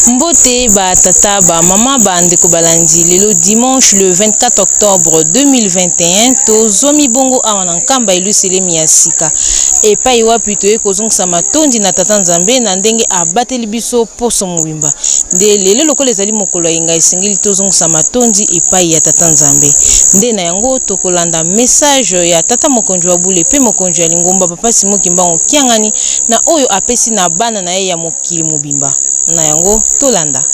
Mbote ba tata ba mama ba ndeko balandi lelo dimanche le 24 octobre 2021 tozwami bongo awa na Nkamba Eluselemi ya sika epai wapi toye kozongisa matondi na tata Nzambe na ndenge abateli biso poso mobimba nde lelo lokola ezali mokolo ya yenga esengeli tozongisa matondi epai ya tata Nzambe nde na yango tokolanda message ya tata mokonzi wa bule pe mokonzi ya lingomba papa Simon Kimbangu Kiangani na oyo apesi na bana na ye ya mokili mobimba. Na yango, tolanda.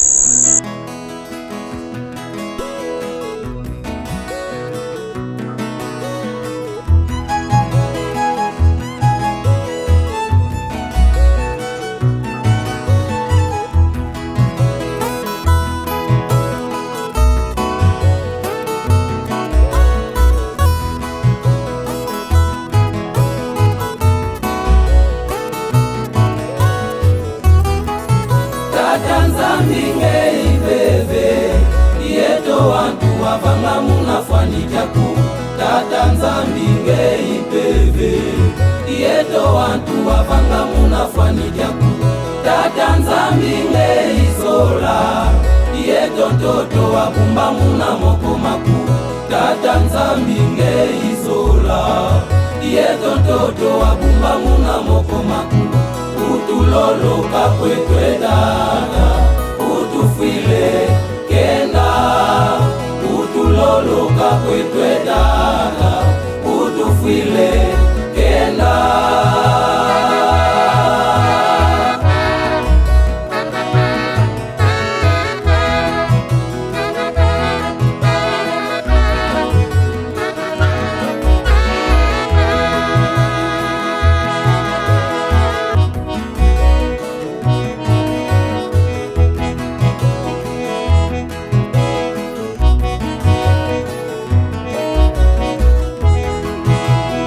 Tata Nzambi ngei bebe yeto wantu wavanga munafwanikyaku Tata Nzambi ngei bebe yeto wantu wavanga munafwanikyaku Tata Nzambi ngei zola yeto ntoto wabumba muna mokomaku Tata Nzambi ngei zola yeto ntoto wabumba muna mokomaku utuloloka kwetwedana utufwile kenda utuloloka kwetwedana utufwile kenda.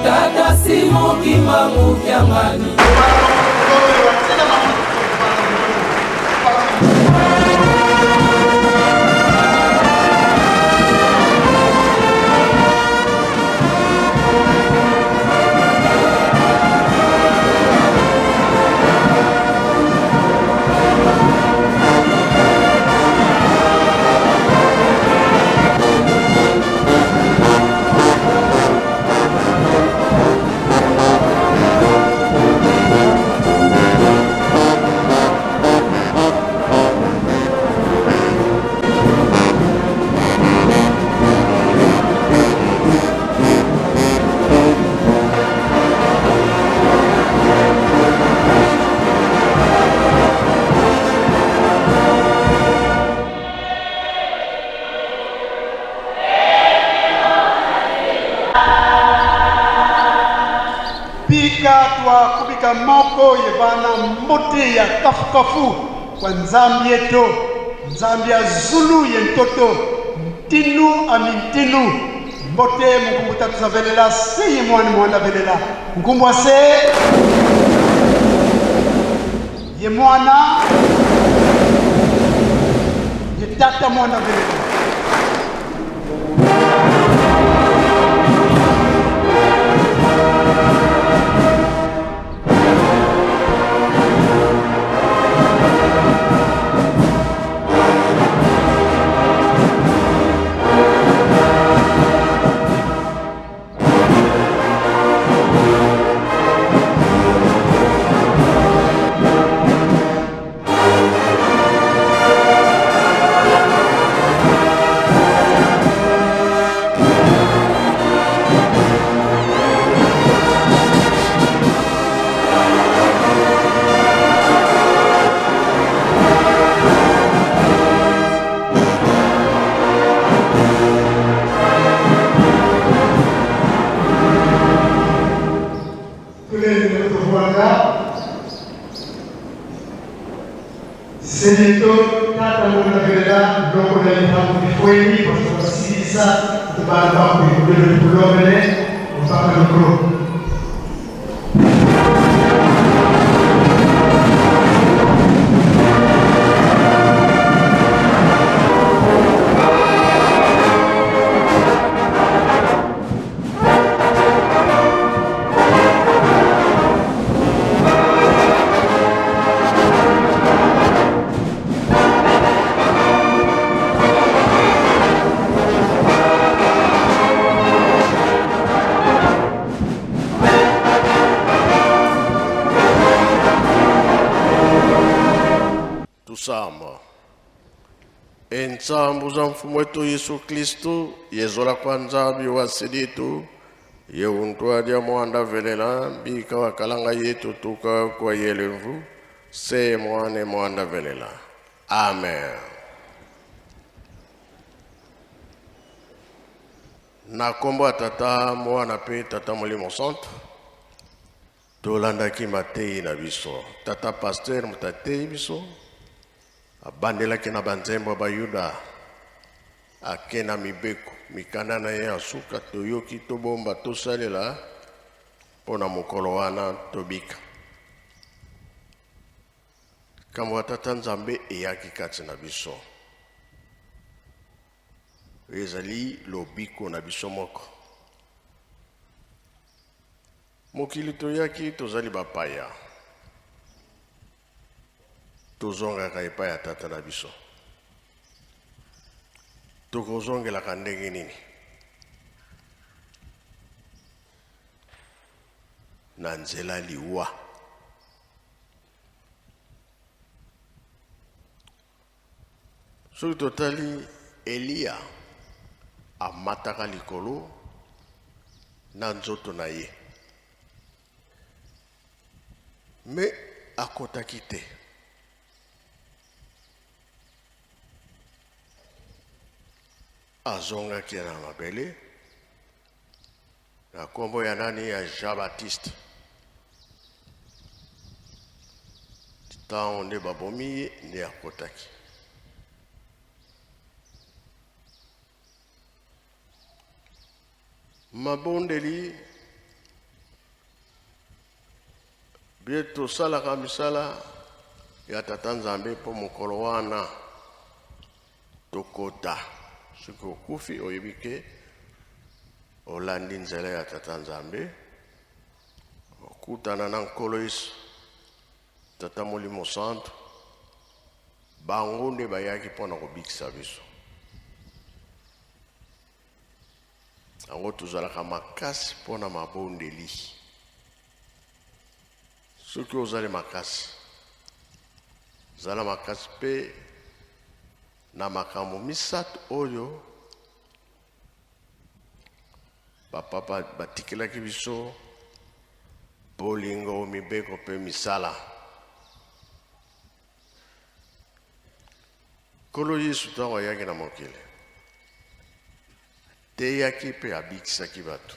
Tata Simon Kimbangu Kiangani. Bika twakubika moko yevana mbote ya kafukafu kwa Nzambi yetu, Nzambi ya zulu ye ntoto ntinu ami ntinu mbote mukumbu tatu za velela se ye mwana mwana velela nkumbu ase ye mwana ye tata mwana velela. Seneto tata mwana velela loko na litambo bifweni basilisa bana bakwe kulomele mpaka mikro. Tusamba. Entsambu za mfumu wetu Yesu Kristu yezola kwa Nzambi wa silitu yeuntwadia mwanda velela bika wakalanga yetu tuka kwa yelevu se mwane mwanda velela. Amen. Na kombo ya Tata, Mwana pe Tata Molimo Santu, tolandaki mateyi na biso. Tata Pasteur moto ateyi biso, abandelaki na banzembo ya Bayuda, ake na mibeko, mikanda na ye ya suka toyoki, tobomba, tosalela mpo na mokolo wana tobika. Likambo ya Tata Nzambe eyaki kati na biso. Oyo ezali lobiko na biso moko. Mokili toyaki tozali bapaya, tozongaka epai ya Tata na biso. Tokozongelaka ndenge nini? Na nzela liwa. Soki totali Eliya amataka likolo na nzoto na ye, me akotaki te. Azongaki na mabele na nkombo ya nani? Ya Jean Baptiste. Ntango nde babomi ye nde akotaki. Mabondeli bie tosalaka misala ya Tata Nzambe mpo mokolo wana tokota. Soki okufi oyebi ke olandi nzela ya Tata Nzambe, okutana na Nkolo Yesu, Tata Molimo Santu, bango nde bayaki mpo na kobikisa biso. Yango tozalaka makasi mpo na mabondeli. Soki ozali makasi, zala makasi mpe na makambo misato oyo bapapa batikelaki biso: bolingo, mibeko mpe misala. Nkolo Yesu ntango ayaki na mokili, ateyaki mpe abikisaki bato,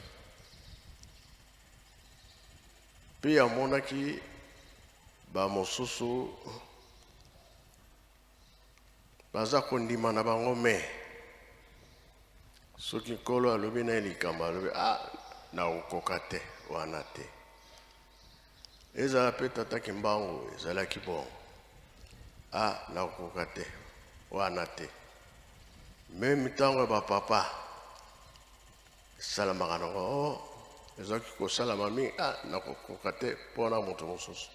mpe amonaki bamosusu baza kondima na bango, me soki Nkolo alobi na ye likambo, alobi: ah, nakokoka te wana te. Ezala mpe Tata Kimbangu ezalaki bongo, ah, nakokoka te wana te. Meme ntango ya bapapa esalamaka nango, oh, ezalaki kosalama mingi, ah, nakokoka te mpona moto mosusu.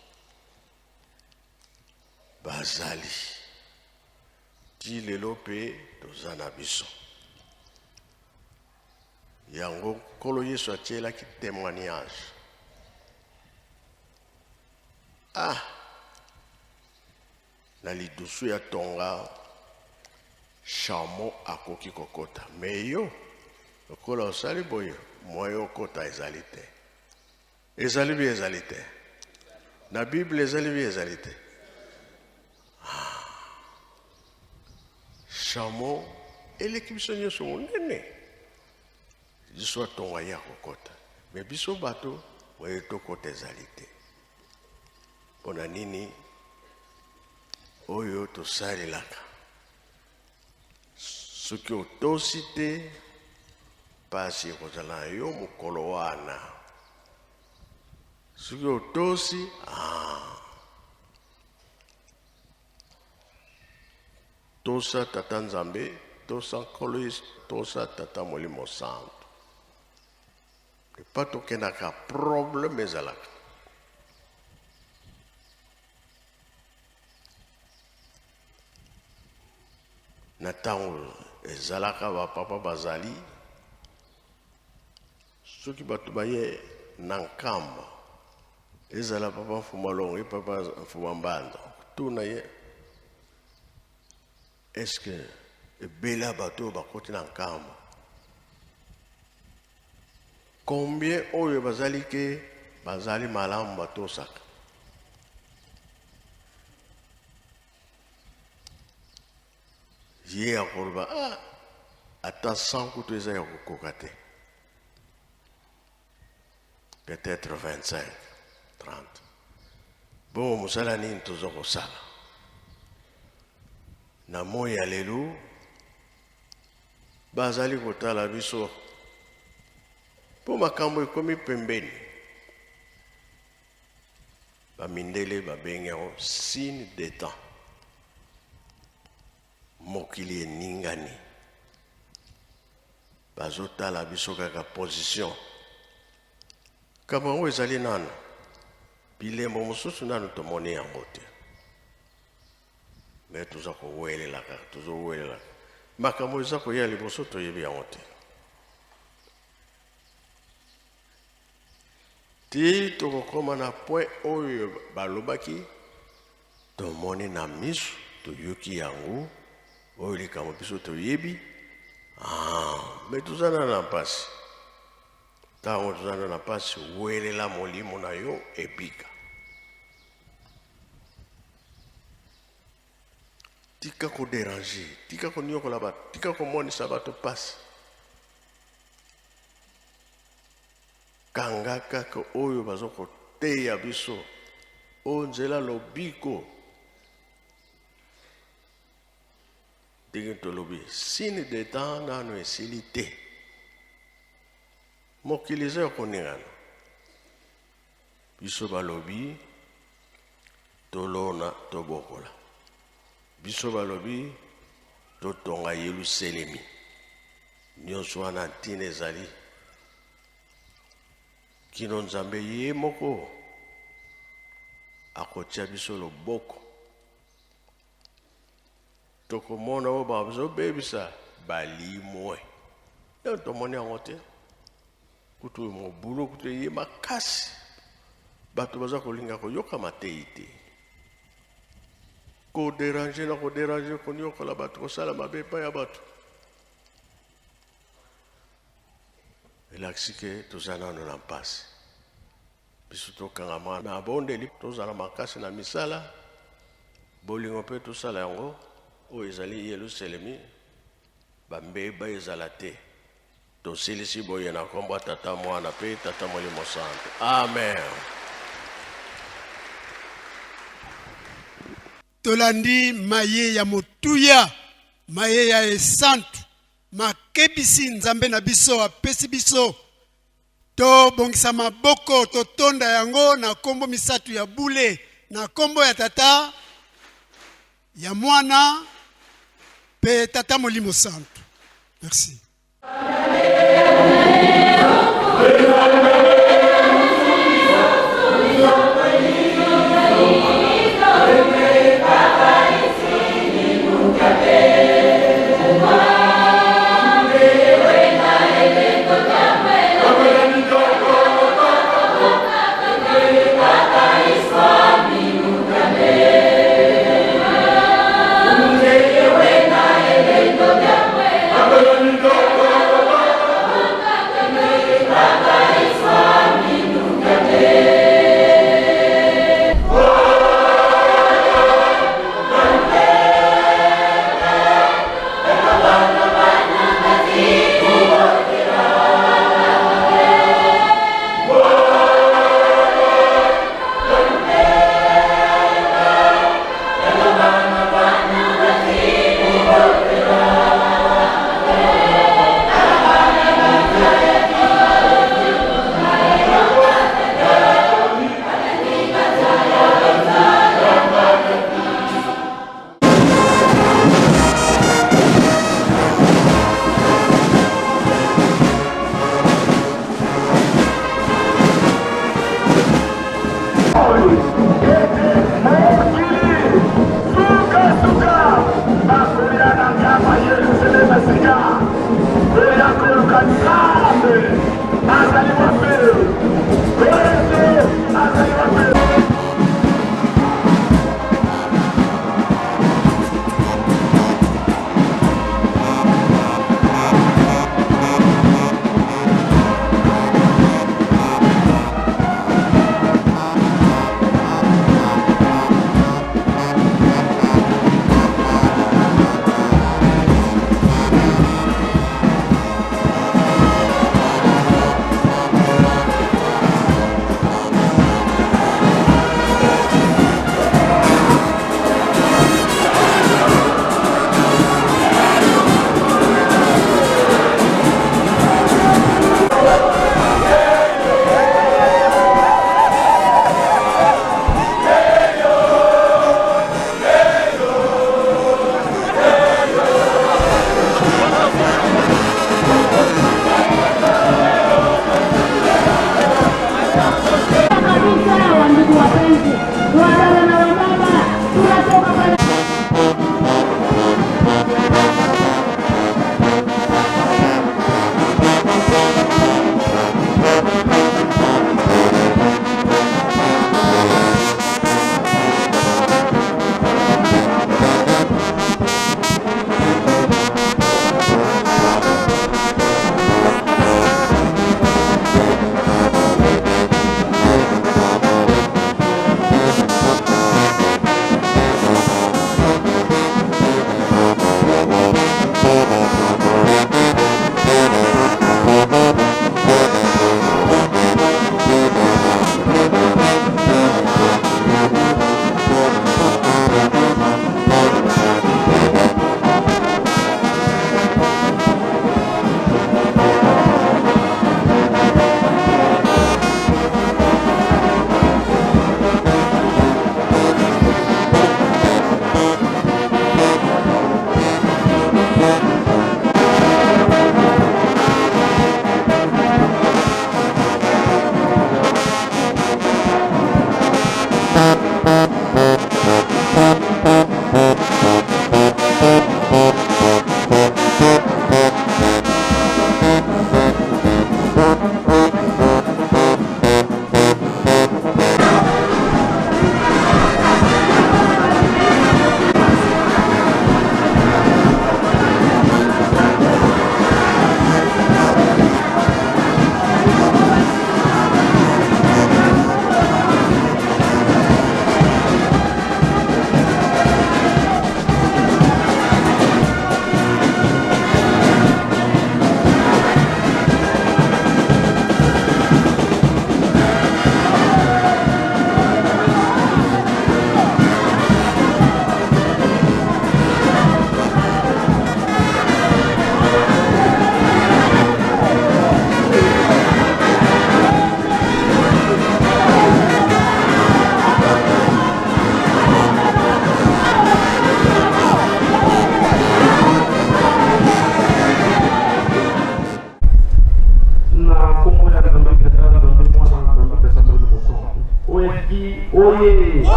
Bazali ti lelo mpe toza na biso. Yango Nkolo Yesu atielaki témoignage. Ah, na lidusu ya tonga chameau akoki kokota, me yo lokola osali boye, moyen okota ezali te. Ezali bi ezali te na Bible, ezali bi ezali te. Ah, chameau eleki biso nyonso monene, biso atonga ye akokota, me biso bato moye tokota ezali te. Mpo na nini? Oyo tosalelaka, soki otosi te, pasi ekozala na yo mokolo wana. Soki otosi, ah, tosa Tata Nzambe, tosa Nkolo Yesu, tosa Tata Molimo Santu. Epa tokendaka, problème ezalaka. Na ntango ezalaka bapapa bazali, soki bato baye na Nkamba, ezala papa Mfuma Longo, ye papa Mfuma Mbanza, tuna ye. Est-ce que ebele ya bato oyo bakoti na Nkamba, combien oyo bazali ke bazali malamu batosaka? Ye akoloba, ah, ata 100 kutu eza ya kokoka te, peut-être 25 30. Bongo mosala nini toza kosala na moi ya lelo? Bazali kotala biso mpo makambo ekomi pembeni. Bamindele babengi yango signe de temps. Mokili eningani, bazotala biso kaka position. Kambo yango ezali nano bilembo mosusu, nano tomoni yango te, me toza kowelela kaka, tozowelela makambo eza koya liboso, toyebi yango te. Ti tokokoma na point oyo balobaki, tomoni na miso, toyoki yango, oyo likambo biso toyebi. Ah, me toza na na mpasi. Ntango toza na na mpasi, welela molimo na yo ebika. Tika koderange, tika konyokola bato, tika komonisa bato mpasi. Kanga kaka oyo baza koteya biso o nzela lobiko. Ndenge tolobi, signe de temps nano esili te, mokili eza ya koningana. Biso balobi tolona, tobokola. Biso balobi totonga Yelusalemi. Nyonso wana ntina ezali kino Nzambe ye moko akotia biso loboko. Tokomona oyo bazobebisa balimwe. Nde tomoni yango te, kutu mobulu kutu eye makasi, bato baza kolinga koyoka mateyi te, koderange na koderange, konyokola bato, kosala mabe epai ya bato. Elakisi ke toza nano na mpasi. Biso tokangama na bondeli, tozala makasi na misala bolingo mpe tosala yango oyo ezali Yelusalemi, bambeba ezala te. Tosilisi boye na nkombo ya Tata, Mwana mpe Tata Molimo Santo. Amen. Tolandi maye ya motuya, maye ya esantu, makebisi Nzambe na biso apesi biso. Tobongisa maboko, totonda yango na kombo misato ya bule, na kombo ya Tata, ya Mwana mpe Tata Molimo Santu. Merci.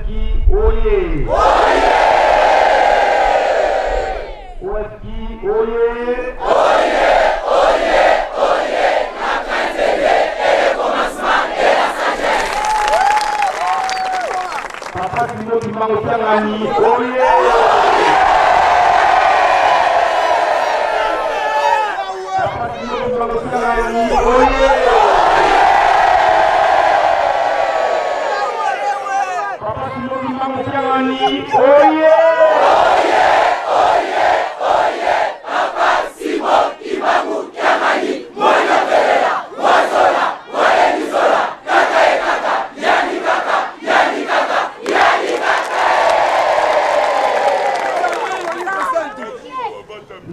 OFK oye! OFK oye! Papa Simon Kimbangu Kiangani oye! Papa Simon Kimbangu Kiangani oye! Papa Simon Kimbangu Kiangani oye!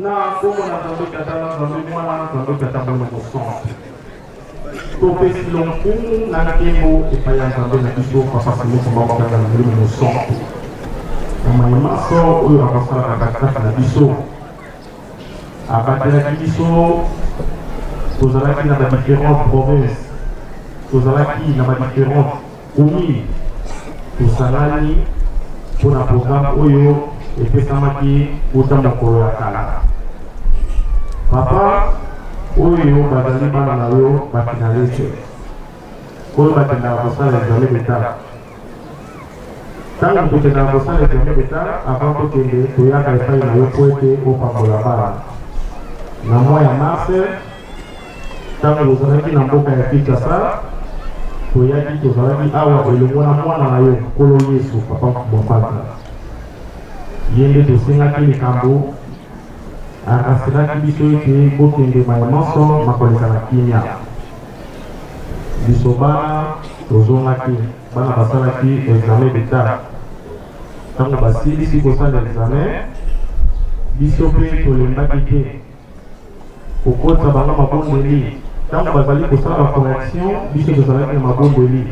Na nkombo na Nzambe Tata na Nzambe Mwana na Nzambe Tata Molimo Mosantu, topesi lonkumu na nkembo epai ya Nzambe na biso Papa Simon Kimbangu Kiangani na Molimo Mosantu na maye manso oyo akosala na katikati na biso. Abatelaki biso, tozalaki na ba différentes provinces, tozalaki na ba différentes communes, tosangani mpo na programme oyo epesamaki uta mokolo ya kala. Papa, oyo bazali bana na yo ba finaliste oyo bakendaka kosala examen d'etat. Ntango tokendaka kosala examen d'etat, avant tokende, toyaka epai na yo mpo ete opambola bana. Na mois ya mars, ntango ozalaki na mboka ya Kinshasa, toyaki, tozalaki awa elongo na mwana na yo Nkolo Yesu, Papa Mfumu Ye nde tosengaki likambo, arasilaki biso ete bokende maye manso makoleka na kimia. Biso bana tozongaki, bana basalaki examen d'etat. Ntango basilisi kosala examen, biso mpe tolembaki te kokotisa bango mabondeli. Ntango bazali kosala ba correction, biso tozalaki na mabondeli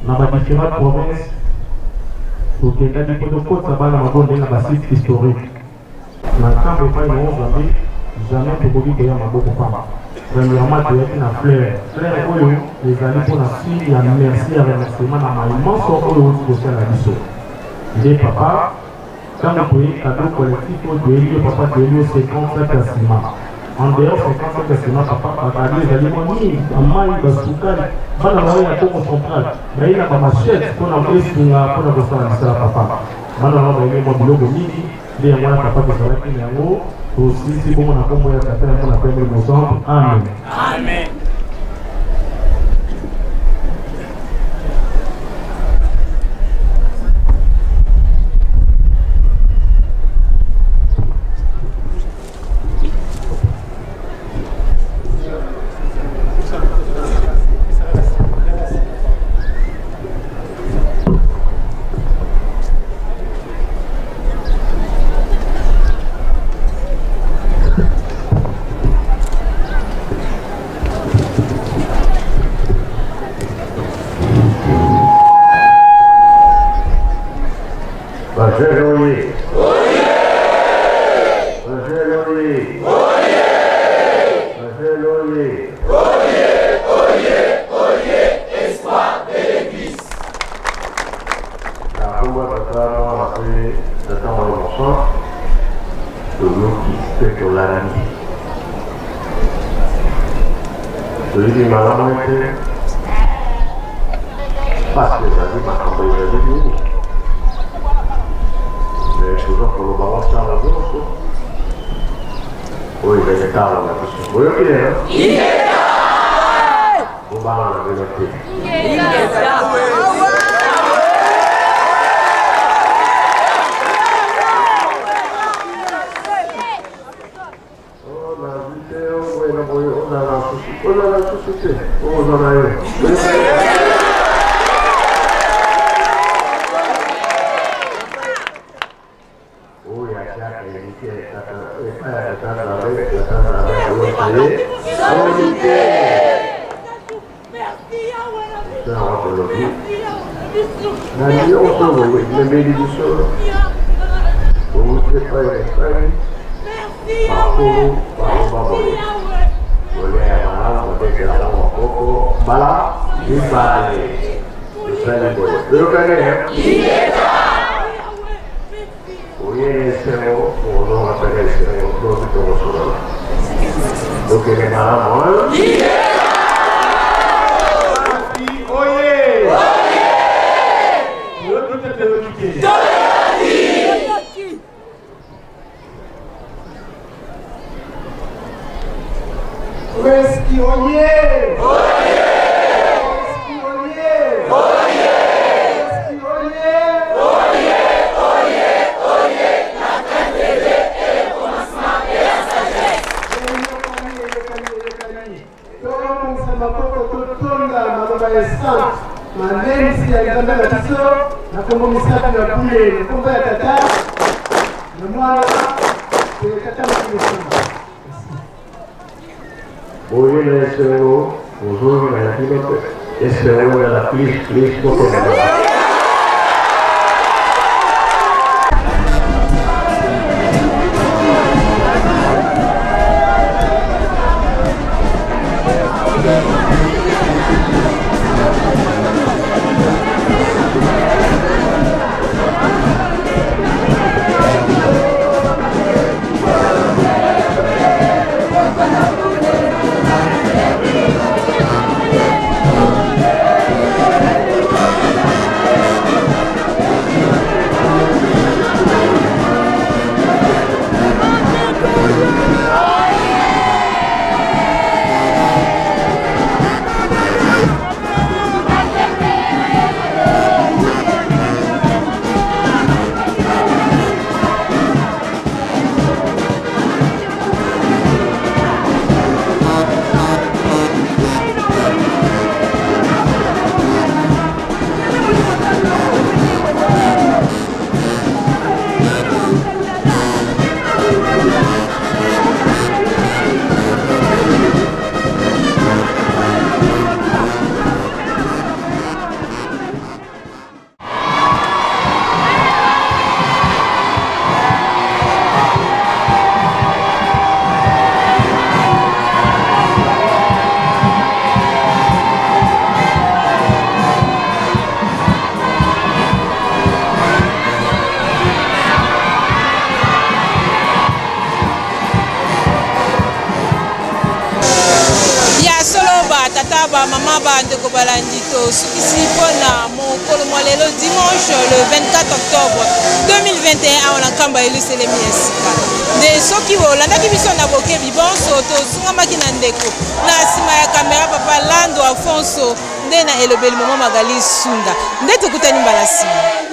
na ba différentes provinces. Tokendaki mpo tokotisa bana mabondeli na ba site historique na nkambo epai na Nzambe. Jamais tokoki koya maboko pamba. Premièrement, toyaki na fleur. Fleur oyo ezali mpona signe ya merci, ya remerciement na maye manso oyo outi kosala biso. Nde papa, ntango toyei cadeau collectif oyo toyeli yo papa, toyeli yo 50 sac ya ciment. En dehors 50 sac ya ciment, papa, bacadeau ezali mwa mingi, bamai, basukali. Bana na oyo ya Congo Central baye na bamachete mpona esunga mpona kosala misala. Papa, bana na bayeli mwa biloko mingi. Nde yango wana papa tozalaki na yango, tosilisi bongo na nkombo ya Tata, ya Mwana mpe Molimo Mosantu. Amen, amen. Bajeunes oye! Bajeunes oye! Bajeunes oye! Na kombo ya Tata, Mwana mpe Tata Molimo Mosantu, toyoki mpe tolandi. Toyebi malamu ete pasi ezali, makambo ezali mingi, me toza koloba ngo ntango nyonso. Oyo ezali ntango na biso. Boyoki lelo? Bobanga na bino te. Oh, nazwi te, oyo na boye, ozala na susi, ozala na susi te, oza na yo. Oyo atiaka eliki epai ya Tata Nzambe, Tata Nzambe akoyoka ye soni te. Yango tolobi na nyonso boyemeli biso, bowuti epai na epai, bakolo baloba boye, kolia ya malamu, kobetelaka maboko mbala mibale. Tosali boye. Toyokani eh? Oye na esengo, okozonga mpe na esengo, lobi tokosolola. Bokende malamu eh? Oye! Toyoki te toyoki te. Weski oye! Weski oye! Weski oye! Eyokani, eyokani, eyokani. Tobongisa maboko totonda maloba ya essence malendisi ya Nzambe na biso na kombo misato ya bule na kombo ya Tata na Mwana mpe Tata Molimo Santu. Boye na esengo, bozongi na bino mpe esengo ya la plus plus bokende malamu. Ya solo ba tata ba mama ba ndeko balandi tosukisi mpo na mokolo mwa lelo dimanche le 24 octobre 2021 awa na nkamba Yelusalemi ya sika. Nde soki bolandaki biso na bokebi bonso, tosungamaki na ndeko na nsima ya kamera papa Lando Afonso nde na elobeli mama Magali Sunda. Nde tokutani mbala nsima.